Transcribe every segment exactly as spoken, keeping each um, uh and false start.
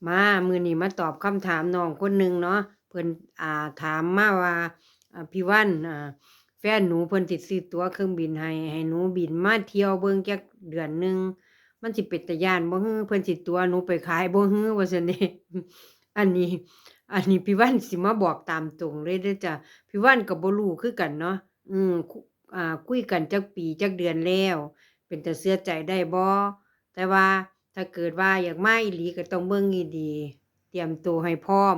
มา มื้อนี้มาตอบคำถามน้องคนหนึ่งเนาะ เพิ่น อ่า ถามมาว่า อ่า พี่วัน อ่า แฟนหนูเพิ่นสิซื้อตั๋วเครื่องบินให้ ให้หนูบินมาเที่ยวเบิ่งจักเดือนหนึ่ง มันสิเป็นตาย้านบ่หือ เพิ่นสิตั๋วหนูไปขายบ่หือ ว่าซั่นเด้ อันนี้ อันนี้พี่วันสิมาบอกตามตรงเลยเด้อจ้ะ พี่วันก็บ่รู้คือกันเนาะ อืม คุ อ่า คุยกันจักปีจักเดือนแล้ว เป็นตาเชื่อใจได้บ่ แต่ว่าถ้าเกิดว่าอยากมาอีหลีก็ต้องเบิ่งดีๆ เตรียมตัวให้พร้อม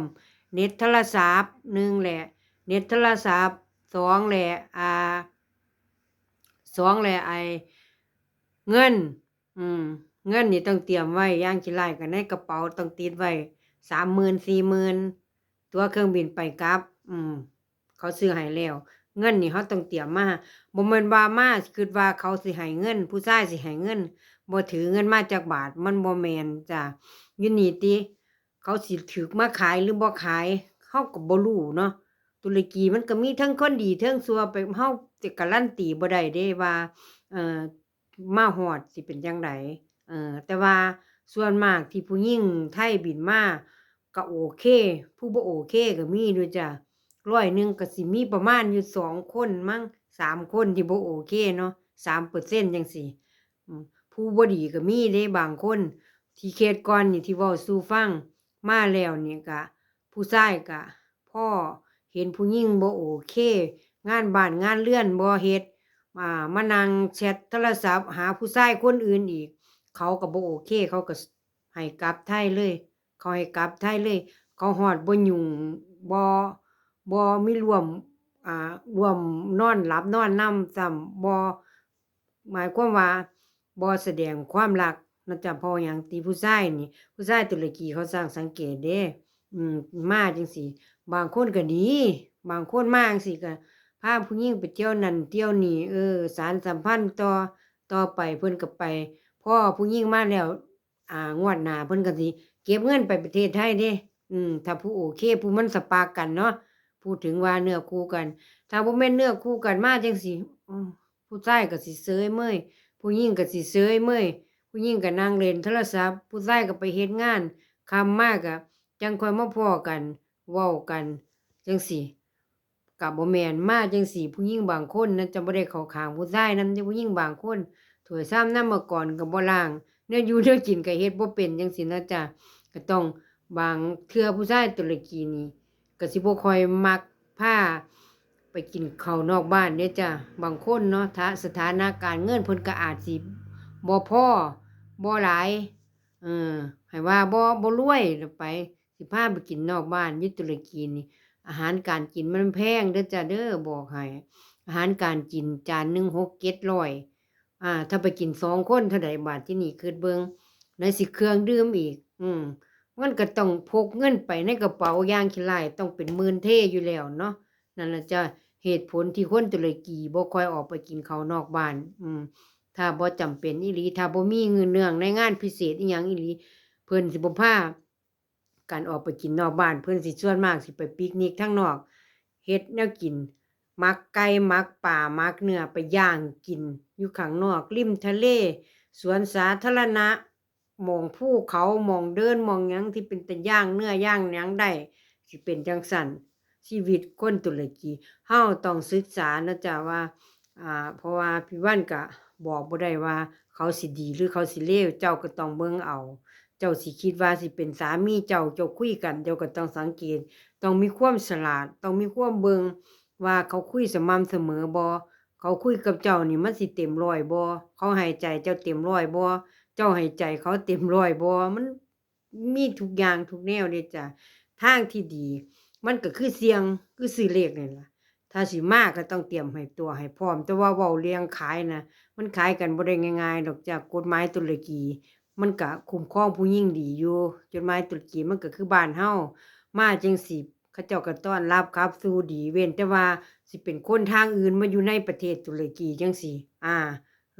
เน็ตโทรศัพท์ หนึ่งแหละ เน็ตโทรศัพท์ สองแหละ อ่า สองแหละ ไอ้ เงิน อืม เงินนี่ต้องเตรียมไว้ อย่างขี้ร้ายก็ในกระเป๋าต้องติดไว้ สามหมื่น สี่หมื่น ตั๋วเครื่องบินไปกลับ อืม เขาซื้อให้แล้ว เงินนี่เราต้องเตรียมมา บ่แม่นว่ามาคิดว่าเขาสิให้เงิน ผู้ชายสิให้เงิน บ่ถือเงินมาจักบาท มันบ่แม่นจ้ะ อยู่นี่ติ เขาสิถือมาขายหรือบ่ขาย เราก็บ่รู้เนาะ ตุรกีมันก็มีทั้งคนดีทั้งชั่ว ไป เราจะการันตีบ่ได้เด้ว่า เอ่อ มาฮอดสิเป็นจั่งใด เอ่อ แต่ว่าส่วนมากที่ผู้หญิงไทยบินมาก็โอเค ผู้บ่โอเคก็มีอยู่จ้ะ ร้อยหนึ่งก็สิมีประมาณอยู่สองคนมั้ง สามคนที่บ่โอเคเนาะ สามเปอร์เซ็นต์ จั่งซี้ อืม ผู้บ่ดีก็มีเด้บางคน ที่เคสก่อนนี่ที่เว้าสู่ฟัง มาแล้วนี่ก็ ผู้ชายก็พอเห็นผู้หญิงบ่โอเค งานบ้านงานเรือนบ่เฮ็ด อ่า มานั่งแชตโทรศัพท์หาผู้ชายคนอื่นอีก เขาก็บ่โอเค เขาก็ให้กลับไทยเลย เขาให้กลับไทยเลย เขาฮอดบ่ยุ่ง บ่ บ่มีร่วม อ่า ร่วมนอนหลับนอนนำซ้ำ บ่ หมายความว่าบ่แสดงความรักนะจ๊ะ เพราะหยังติ ผู้ชายนี่ ผู้ชายตุรกีเขาช่างสังเกตเด้ อืม มาจั่งซี้ บางคนก็ดี บางคนมาจั่งซี้ก็พาผู้หญิงไปเที่ยวนั่นเที่ยวนี่ เออ สานสัมพันธ์ต่อ ต่อไปเพิ่นก็ไป พอผู้หญิงมาแล้ว อ่า งวดหน้าเพิ่นก็สิเก็บเงินไปประเทศไทยเด้ อืม ถ้าผู้โอเค ผู้มันสปาร์กกันเนาะ พูดถึงว่าเนื้อคู่กัน ถ้าบ่แม่นเนื้อคู่กันมาจั่งซี้ อืม ผู้ชายก็สิเซยเมย ผู้หญิงก็สิเซยเมย ผู้หญิงก็นั่งเล่นโทรศัพท์ ผู้ชายก็ไปเฮ็ดงาน ค่ำมาก็จั่งค่อยมาพ้อกัน เว้ากันจั่งซี้ ก็บ่แม่น มาจั่งซี้ ผู้หญิงบางคนนะ จะบ่ได้เข้าข้างผู้ชายนำเด้ ผู้หญิงบางคน ถ้วยชามนำมาก่อนก็บ่ล้าง แนวอยู่แนวกินก็เฮ็ดบ่เป็นจั่งซี้นะจ๊ะ ก็ต้อง บางเทื่อผู้ชายตุรกีนี่ก็สิบ่ค่อยมักพาไปกินข้าวนอกบ้านเด้จ้ะ บางคนเนาะ ถ้าสถานะการเงินเพิ่นก็อาจสิบ่พอ บ่หลาย เออ ให้ว่าบ่ บ่รวยแล้วไป สิพาไปกินนอกบ้าน อยู่ตุรกีนี่ อาหารการกินมันแพงเด้อจ้ะเด้อ บอกให้ อาหารการกินจานหนึ่งหกเจ็ดร้อย อ่า ถ้าไปกินสองคนเท่าใดบาด ที่นี่คิดเบิ่ง ไหนสิเครื่องดื่มอีก อืม มันก็ต้องพกเงินไปในกระเป๋าอย่างขี้ร้าย ต้องเป็นหมื่นเทอยู่แล้วเนาะ นั่นล่ะจ้ะ เหตุผลที่คนตุรกีบ่ค่อยออกไปกินข้าวนอกบ้าน อืม ถ้าบ่จำเป็นอีหลี ถ้าบ่มีเงื่อนเนื่องในงานพิเศษอีหยังอีหลี เพิ่นสิบ่พากันออกไปกินนอกบ้าน เพิ่นสิส่วนมากสิไปปิกนิกทางนอก เฮ็ดแนวกิน หมักไก่ หมักปลา หมักเนื้อ ไปย่างกินอยู่ข้างนอก ริมทะเล สวนสาธารณะ หม่องภูเขา หม่องเดิน หม่องหยังที่เป็นตาย่างเนื้อย่างหยังได้ สิเป็นจั่งซั้น ชีวิตคนตุรกี เฮาต้องศึกษานะจ๊ะว่า อ่า เพราะว่าพี่วันก็บอกบ่ได้ว่าเขาสิดีหรือเขาสิเลว เจ้าก็ต้องเบิ่งเอา เจ้าสิคิดว่าสิเป็นสามีเจ้า เจ้าคุยกัน เจ้าก็ต้องสังเกต ต้องมีความฉลาด ต้องมีความเบิ่งว่าเขาคุยสม่ำเสมอบ่ เขาคุยกับเจ้านี่มันสิเต็มร้อยบ่ เขาให้ใจเจ้าเต็มร้อยบ่ เจ้าให้ใจเขาเต็มร้อยบ่ มัน มีทุกอย่างทุกแนวเด้จ้ะ ทางที่ดี มันก็คือเสี่ยง คือซื้อเลขนี่ล่ะ ถ้าสิมาก็ต้องเตรียมให้ตัวให้พร้อม แต่ว่าเว้าเรื่องขายนะ มันขายกันบ่ได้ง่ายๆดอกจ้ะ กฎหมายตุรกี มันก็คุ้มครองผู้หญิงดีอยู่ กฎหมายตุรกีมันก็คือบ้านเฮา มาจั่งซี้ เขาเจ้าก็ต้อนรับขับสู้ดี เว้นแต่ว่าสิเป็นคนทางอื่นมาอยู่ในประเทศตุรกีจั่งซี้ อ่า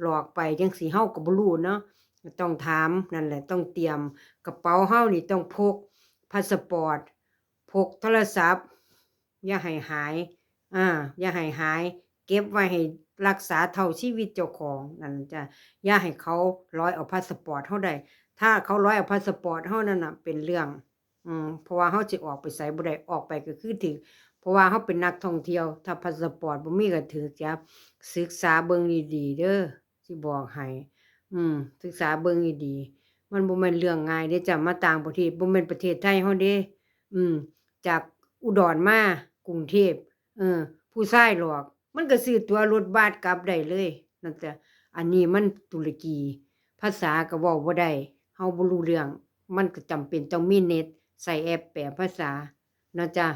หลอกไปจั่งซี้ เฮาก็บ่รู้เนาะ ก็ต้องถาม นั่นแหละ ต้องเตรียม กระเป๋าเฮานี่ต้องพกพาสปอร์ต พกโทรศัพท์ อย่าให้หาย อ่า อย่าให้หาย เก็บไว้ให้รักษาเท่าชีวิตเจ้าของ นั่นจ้ะ อย่าให้เขาลอยเอาพาสปอร์ตเฮาได้ ถ้าเขาร้อยเอาพาสปอร์ตเฮานั่นน่ะเป็นเรื่อง อืม เพราะว่าเฮาสิออกไปไสบ่ได้ ออกไปก็คือถืก เพราะว่าเฮาเป็นนักท่องเที่ยว ถ้าพาสปอร์ตบ่มีก็ถืกจับ ศึกษาเบิ่งดีๆ เด้อ สิบอกให้ อืม ศึกษาเบิ่งดีๆ มันบ่แม่นเรื่องง่ายเด้จ้ะ มาต่างประเทศ บ่แม่นประเทศไทยเฮาเด้ อืม จากอุดรมากรุงเทพฯ เออ ผู้ชายหลอก มันก็ซื้อตั๋วรถบัสกลับได้เลย นั่นจ้ะ อันนี้มันตุรกี ภาษาก็เว้าบ่ได้ เฮาบ่รู้เรื่อง มันก็จำเป็นต้องมีเน็ต ใช้แอปแปลภาษา เนาะจ้ะ